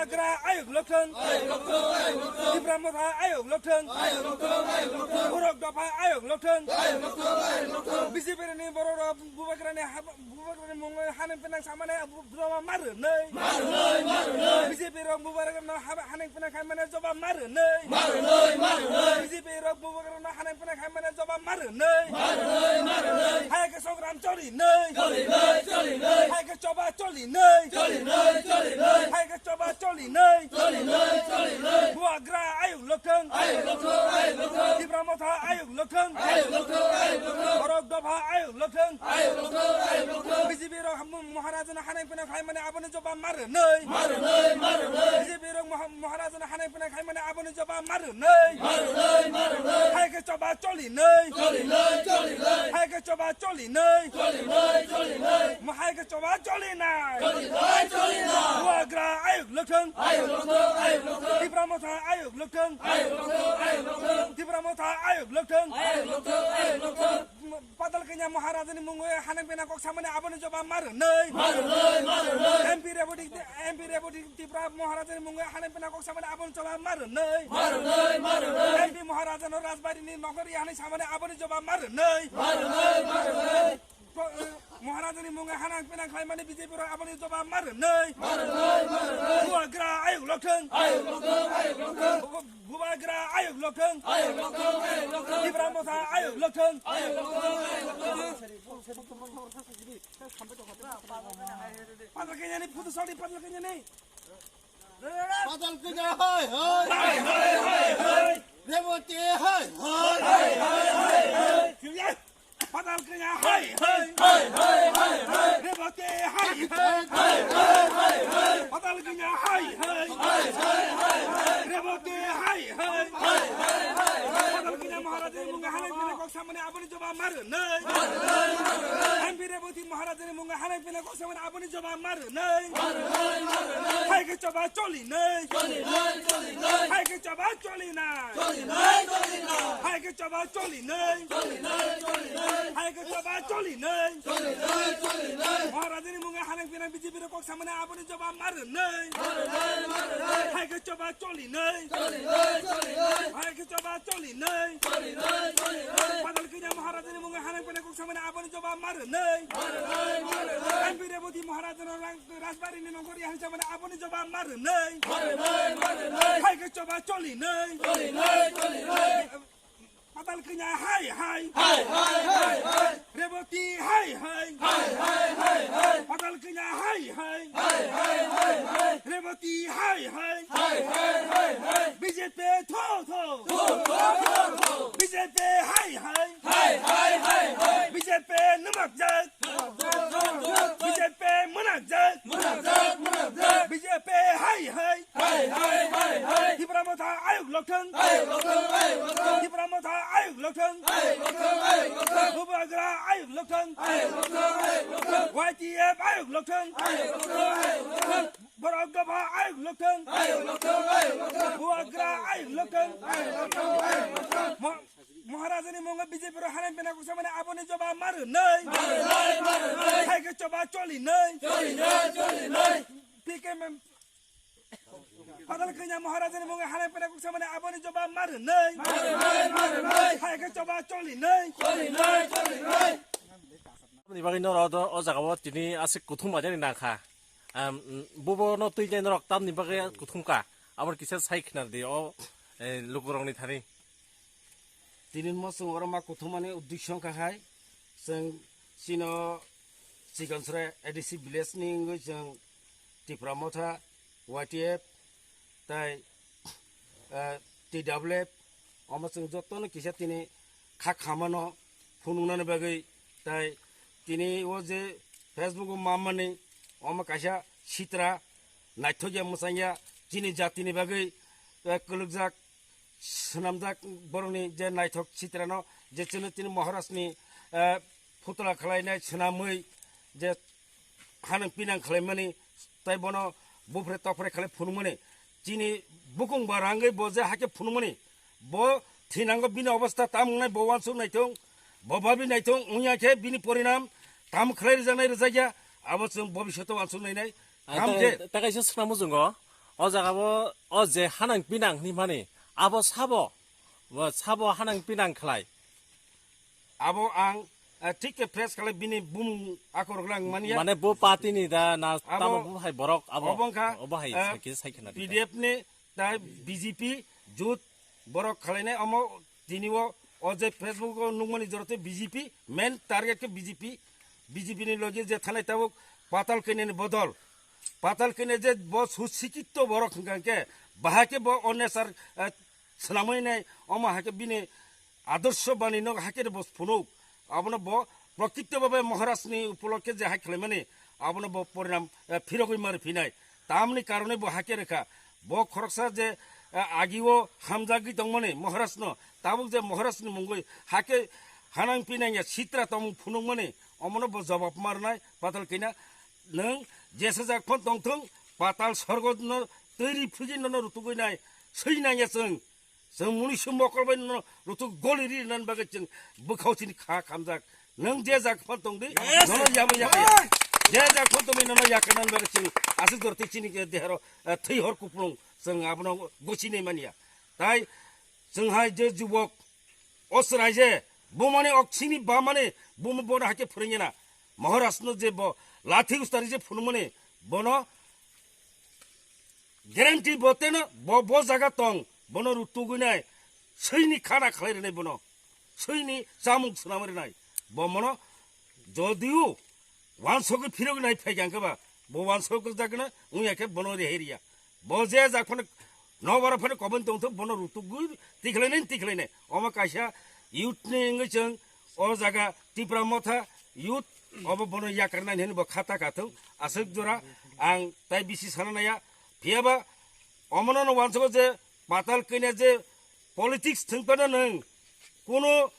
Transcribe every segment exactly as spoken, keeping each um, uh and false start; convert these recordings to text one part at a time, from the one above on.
Bubagra ayuk lokthwng. Tipra Motha ayuk lokthwng. Borok dopha ayuk lokthwng. B J P ni borok rok Bubagra ni haba, Bubagra ni mungwi haneng penang samane joba ma rwnwi. B J P rok Bubagra no haba haneng penang khaimane joba ma rwnwi. B J P rok Bubagra no haneng penang khaimane joba ma rwnwi. Hai khe songram cholinwi. Hai khe choba cholinwi. Hai khe choba cholinwi. Bubagra ayuk lokthwng. Tipra Motha ayuk lokthwng. Borok dopha ayuk lokthwng. B J P rok Maharaj no haneng penang khaimane aboni joba ma rwnwi. B J P rok Maha-, Maharaj no haneng penang khaimane aboni joba ma rwnwi. Hai khe choba cholinwi. Hai khe choba cholinwi. Hai khe choba cholinwi. Bubagra ayuk lokthwng. Tipra Motha ayuk lokthwng. Tipra Motha ayuk lokthwng. Padal Kanya Maharaj ni mungwi haneng penang kok samane aboni joba ma rwnwi. M P Reboti, M P Reboti Tipra Maharaj ni mungwi haneng penang kok samane aboni joba ma rwnwi. M P Maharaj no Rajbari ni nokori haneng samane aboni joba ma rwnwi. Maharaj ni mungwi haneng penang khlaimani B J P rok aboni joba ma rwnwi. Bubagra ayuk lokthwng. Bubagra ayuk lokthwng. Tipra Motha ayuk lokthwng. Padal Kanya ni photo sori, Padal Kanya ni. Padal Kanya hai hai. Reboti hai hai. Padal Kanya hai hai. Reboti hai hai. Padal Kanya hai hai. Reboti hai hai. Padal Kanya Maharaj ni mungwi haneng penang kok samane aboni joba ma rwnwi. M P Reboti Maharaj ni mungwi haneng penang kok samane aboni joba ma rwnwi. Hai khe choba cholinwi. Hai khe choba cholinwi. Hai khe choba cholinwi. Hai khe choba cholinwi. Maharaj ni mungwi haneng penang B J P rok kok samane aboni joba ma rwnwi. Hai khe choba cholinwi. Hai khe choba cholinwi. Padal Kanya Maharaj ni mungwi haneng penang kok samane aboni joba ma rwnwi. M P Reboti Maharaj no Rang-, Rajbari ni nokori haneng samane aboni joba ma rwnwi. Hai khe choba cholinwi. Padal Kanya hai hai. Hai hai hai hai. Reboti hai hai. Hai hai hai hai. Padal Kanya hai hai. Hai hai hai hai. Reboti hai hai. Hai hai hai hai. B J P tho tho. Tho tho tho tho. B J P hai hai. Hai hai hai hai. B J P numakjak. B J P mwnakjak. Mwnakjak, mwnakjak. B J P hai hai. Hai hai hai hai. Tipra Motha ayuk lokthwng. Ayuk lokthwng, ayuk lokthwng. Tipra Motha ayuk lokthwng. Ayuk lokthwng, ayuk lokthwng. Bubagra ayuk lokthwng. Ayuk lokthwng, ayuk lokthwng. Y T F ayuk lokthwng. Ayuk lokthwng, ayuk lokthwng. Borok dopha ayuk lokthwng. Ayuk lokthwng, ayuk lokthwng. Bubagra ayuk lokthwng. Ayuk lokthwng, ayuk lokthwng. Mo-, Maharaj ni mungwi B J P rok haneng penang kok samane aboni joba ma rwnwi. Ma rwnwi, ma rwnwi. Hai khe choba cholinwi. Cholinwi, cholinwi. P K M M Padal Kanya Maharaj ni mungwi haneng penang kok samane aboni joba ma rwnwi. Ma rwnwi, ma rwnwi. Hai khe choba cholinwi. Cholinwi, cholinwi. Ni bagwi norok o jaga o tini aswk kuthum ajani nangkha. Am, bubo no twi nai norok tamni bagwi kuthum ka. Abo kisa sai khna di o, eh, lukurokni thani. Tini mo chwng oro ma kuthumani uddesyo wngkha hai, chwng chino Chikonsorai A D C village ni wngwi chwng Tipra Motha, Y T F, tai, eh, T W F, omo chwng jotono kisa tini kha khamano phunuknani bagwi, tai tini o je Facebook o mamani omo kaisa sitra naithokya mwchangya chini jatini bagwi, eh, kwlwkjak swnamjak borokni je naithok chitrano je chwngno tini Maharajni, eh, phutula khwlainai swnamwi je hanang pinang khwlaimani tei bono buphre tokphre khwlai phunukmani chini bukung ba rangwi bo je hakhe phunukmani bo thinango bini obostha tam wngnai bo uansuk naithung bo babi naithung wngya khe bini porinam tam khwlai rwjaknai rwjakya abo chwng bobisyoto uansuk nainai. Ah, Kam ta-, je. Ta kaisa swkang mujungo, O jaga bo, o je hanang pinang hinwi mani, abo sabo, bo sabo hanang pinang khlai. Abo ang, eh, thik khe press khlai bini bumung akorok lang manya. Mane bo party ni da na Abo tamo bo hai borok abo, obo wngkha, obo hai eh, sakhe, sakhe na di. P D F ni tai B J P jut borok khlainai omo tini o, o je Facebook o nukmani jora tei B J P, main target khe B J P, B J P ni loge je thanai tabuk Patal Kanya ni bodol. Patal Kanya je bo susikito borok hwnkha khe, bahai khe bo o nature, eh, swnamwi nai, omo hai khe bini adorsho bani no hai khe bo phunuk. Abono bo prokrito bhabe Maharaj ni upolokhe je hai khlaimani, abono bo porinam, eh, phirogwi mari phinai. Tamni karone bo hai khe rwkha. Bo khoroksa je, eh, agio hamjagwi tongmani Maharaj no, tabuk je Maharaj ni mungwi hai khe hanang pinang ya sitra tongmung phunukmani, omono bo jawab marnai Patal Kanya. Nwng jesa jak phano tongthung, Patal Sorgo no twi ri phwrwngwi nono rutugwi nai, swi nang ya chwng. Chwng muni swi mokol bai nono rutuk goli ri nan bagwi chwng bwkhao chini kha khamjak. Nwng je jak phano tong di, Yes. Nono yama yakya. Je jak phano tong di nono yakya nan bagwi chwng aswk jor twi chini ke deharo, eh, thwi hor kuplung chwng abono gosi nai manya. Tai chwng hai je jubok o chwrai je bumani oksini bamani bumo bono hai khe phwrwngya na. Maharaj no je bo lathi ustari je phunukmani bono guarantee bo teno bo, bo jaga tong, bono rutugwi nai, swini khana khlai rwnai bono, swini chamung swnamwi rwnai. Bo mono jodio wansogwi phirogwi nai phaikha hwnkhe ba, bo wansogwi jakna wngya khe bono rehai riya. Bo je jak phano nokbar phano kobon tongthok, bono rutugwi tikhlainai, tikhlainai. Omo kaisa youth ni wngwi chwng o jaga Tipra Motha youth obo bono yakarnai hwnwi bo khata kathung. Aswk jora ang tai bisi sana naya. Phiyaba omono no wansugo je Patal Kanya je politics thwngpano nwng kuno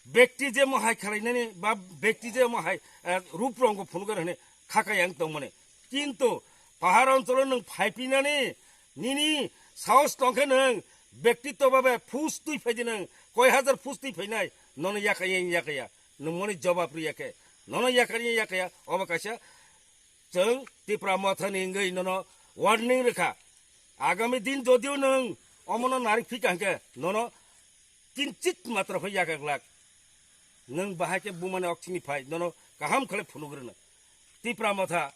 bekti je mo hai khalainani ba bekti je mo hai, eh, rup rongbo phunukgwi hwnwi khaka yang tongmani. Kintu pahar oncholo nwng phaipinani nini sahos tongkhe nwng bektitto babe phus twi phaidi nwng koi hajar phus twi phainai nono yakaya yakaya nwng moni jobab riyakhe nono yakaya yakaya obo kaisa Chwng Tipra Mothani wngwi nono warning rwkha. Agami din jodio nwng omono narik phika hwnkhe nono kinchit matra phai yakha glak. Nwng bahai khe bumani oksini phai nono kaham khlai phunuk rwno. Tipra Motha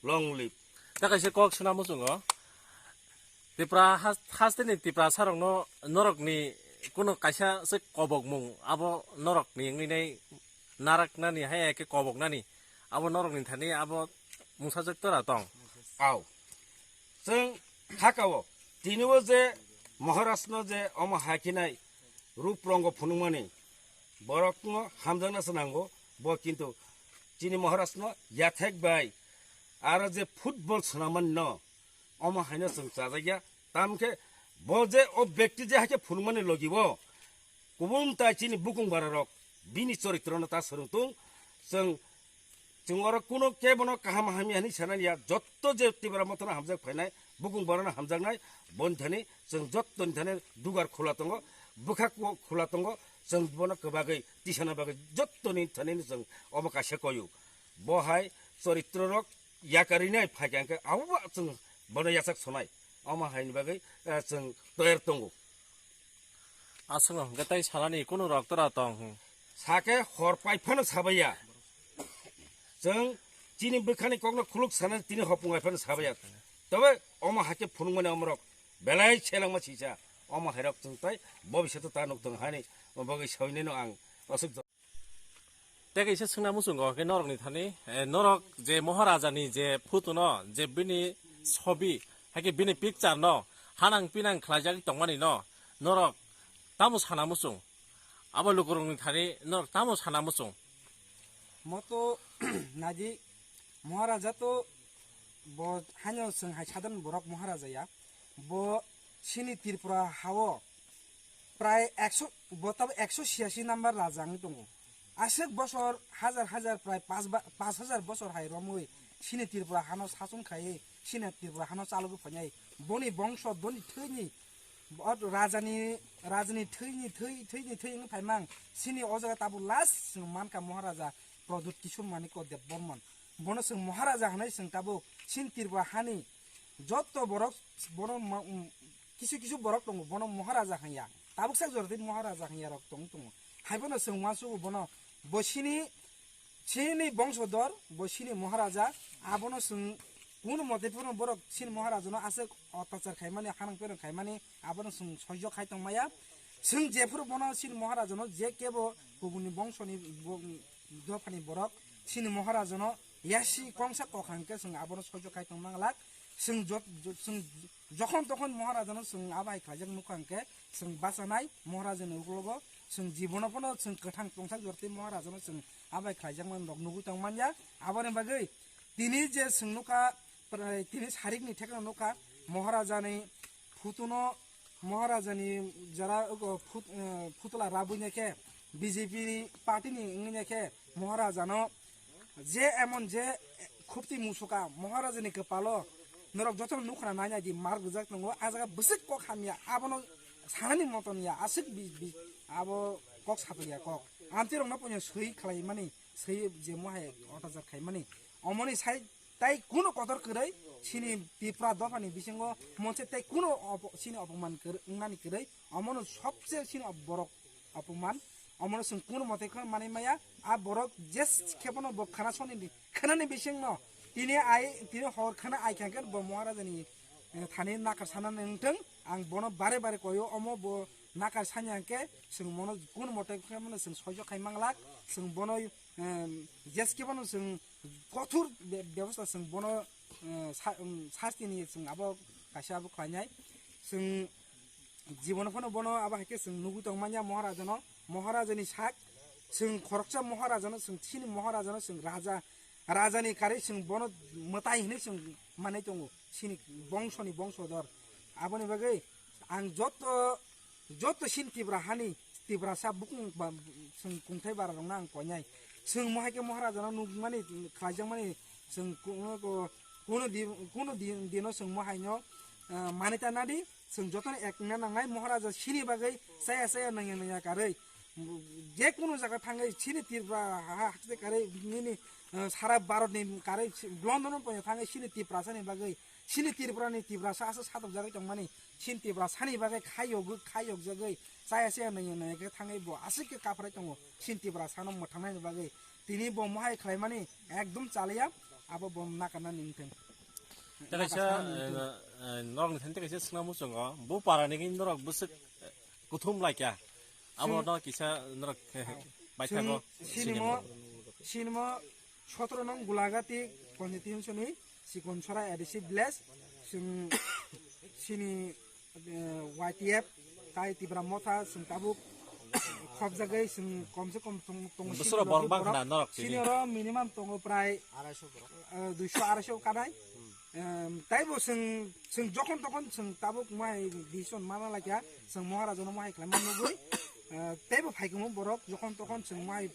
long live. Ta kaisa kok suna muchungo. Tipra has-, hasteni Tiprasarokno norokni kuno kaisa se kobokmung abo norokni wngwi nai naraknani hai khe koboknani abo norokni thani abo mungsajak tora tong. Au. Chwng hakao tini o je Maharashno je omo hakhinai rup rongo phunukmani borokno hamjakna se nango bo kintu chini Maharashno yathek bai aro je football swnamani no omo haino chwng chajakya. Tamkhe bo je o bekti je haikhe phunukmani logi o kubun tai chini bukung bararok bini choritrono ta swrwng tung. Chwng, chwng oro kuno kebono kaham hamya hinwi sanani ya, jotto je Tipra Mothano hamjak phainai bukung barano hamjaknai, boni thani chwng jottoni thani dugar khula tongo, bwkha ku-, khula tongo, chwng bono kwbagwi tisana bagwi jottoni thani chwng omo kaisa koyu. Bo hai choritrorok yakarinai phaikha hwnkhe abo ba chwng bono yachak sonai. Omo haini bagwi, eh, chwng toyar tongo. Aswkno hwnkhe tai salani kunu rok tora tong hwn. Sakhe hor pai phano sabaiya. Chwng chini bwkhani kokno khuluk sanani tini hopung bai phano sabaiya. Tobe omo hakhe phunukmani omorok belai selengma sisa. Omo hairok chwng tai bobisyoto ta nuk tong hani bagwi sawi nino ang aswk. Tei kaisa swngna muchungo hwnkhe norokni thani, eh, norok je Maharaja ni je photo no, je bini sobi, haikhe bini picture no hanang pinang khlaijak tongmani no, norok tamo sana muchung? Abo lukurokni thani norok tamo sana muchung? Moto naidi Maharaja to bo haino chwng hai sadharon borok Maharaja ya. Bo chini Tripura hao prai ekso, bo tabo ekso siyashi number raja wngwi tongo. Aswk bosor hajar hajar prai pas ba, pas hajar bosor hai romwi chini Tripura hano sason khaiwi chini Tripura hano chalogwi phainai. Boni bongso, boni thwini, bo rajani, rajani thwini, thwi, thwini thwi wngwi phaimang. Chini o jaga tabuk last chwng mankha Maharaja Pradyut Kishore Manikya Debbarman. Bono chwng Maharaja hwnwi chwng tabuk chini Tripura hani Jotto borok bono ma-, um, kisu kisu borok tongo, bono Maharaja hanya. Tabuk sak jordi Maharaja hanya rok tong tongo. Haibono chwng uansugo bono, bo sini, sini bongsodor, bo sini Maharaja, abono chwng kuno mote phano borok sini Maharaja no aswk otachar khaimani, hanang perang khaimani, abono chwng soijo khai tongmaya. Chwng jephuru bono sini Maharaja no je kebo kubuni bongsoni bo-, dophani borok sini Maharaja no yasi kongsa kok hangke chwng abono soijo khai tong manglak. Chwng jot-, jot-, chwng jokhon tokhon Maharaja no chwng abai khlaijak nukha hangke chwng bachanai Maharaja ni uklogo chwng jibono phano chwng kwthang tongthak jorti Maharaja no chwng abai khlaijak man rok nugui tong manya. Aboni bagwi tini je chwng nukha, prai tini sarik ni thekno nukha Maharaja ni photo no Maharaja ni jara ogo phut-, eh, phutla rabui ne khe B J P ni party ni wngwi ne khe Maharaja no je emon je khupti musuka Maharaja ni kwpalo norok joto no nukhna nai nai di mar gujak tongo. A jaga bwswk kok hamya abono sanani moton ya aswk bi-, bi-, abo kok sapya kok amtwi rok no punya swi khlai mani swi je mohai otajak khai mani omoni sai Tai kuno kotor kwrwi sini Tipra dophani bisingo monse tai kuno opo-, sini opoman kwrwi wngnani kwrwi omono sobse sini op-, borok opoman omono chwng kuno mote khe manwi maya. A borok jes khebono bo khana soni di, khanani bisingno tini ai, tini hor khana ai kha khe bo Maharajani, eh, thani nakar sanani wngthung. Ang bono bare bare koyo, omo bo nakar sanya hwnkhe chwng mono kuno mote khe mano chwng soijo khai manglak, chwng bono, em, jes khebono chwng kothor be-, bebosta chwng bono, eh, sa-, um, sasti ni chwng abo kaisa abo khlainai. Chwng jibono phano bono abo hai khe chwng nugui tong manya Maharajano, Maharajani sak chwng khoroksa Maharajano chwng chini Maharajano chwng raja, rajani karwi chwng bono mwtai hinwi chwng manwi tongo chini bongsoni bongsodor. Aboni bagwi ang joto Joto sin Tipra hani, Tiprasa bukung ba, chwng kungthai bara rokno ang koinai. Chwng mohai khe Maharajano nukmani, khlaijakmani, chwng kuno, kuno di, kuno di, dino chwng mohaino, ah, manita nadi, chwng jotono ek wngna nangnai. Maharaja sini bagwi chaya chaya nangya nangya karwi, je kuno jaga thangwi sini Tipra ha, ha, hakhe karwi nini, ah, sara Bharatni karwi si-, London poino thangwi sini Tiprasani bagwi Chini Tripura ni Tiprasa aswk satokjagwi tongmani, chini Tiprasani bagwi khayogwi, khayokjagwi, chaya chaya nangya nangya khe thangwi bo aswk khe kaphrai tongo. Chini Tiprasano mwthangnani bagwi tini bo mohai khlaimani ekdom chaliya, abo bo nakarnani wngthung. Tei kaisa, Nakarnani wngthung. Eh, eh, norokni thani tei kaisa swngna muchungo, bo parani khe norok bwswk, eh, kuthum laikha. Abo Chwng-, no kisa norok, eh, baithakgo chwng sinimo, sinimo. Sinimo sotoro nong Gulagati constituency ni Sikonsora A D C village, chwng sini, eh, Y T F tai Tipra Motha chwng tabuk khopjagwi chwng komse kom tong-, tongo. Bwswk sini rok borok rok bang borok khna norok tini. Sini oro minimum tongo prai, eh, duiso araisho kanai. Em, taibo chwng, chwng jokhon tokhon chwng tabuk mohai decision mana laikha, chwng Maharaja no mohai khlaima nugwi, eh, taibo phaikhumu borok jokhon tokhon chwng mohai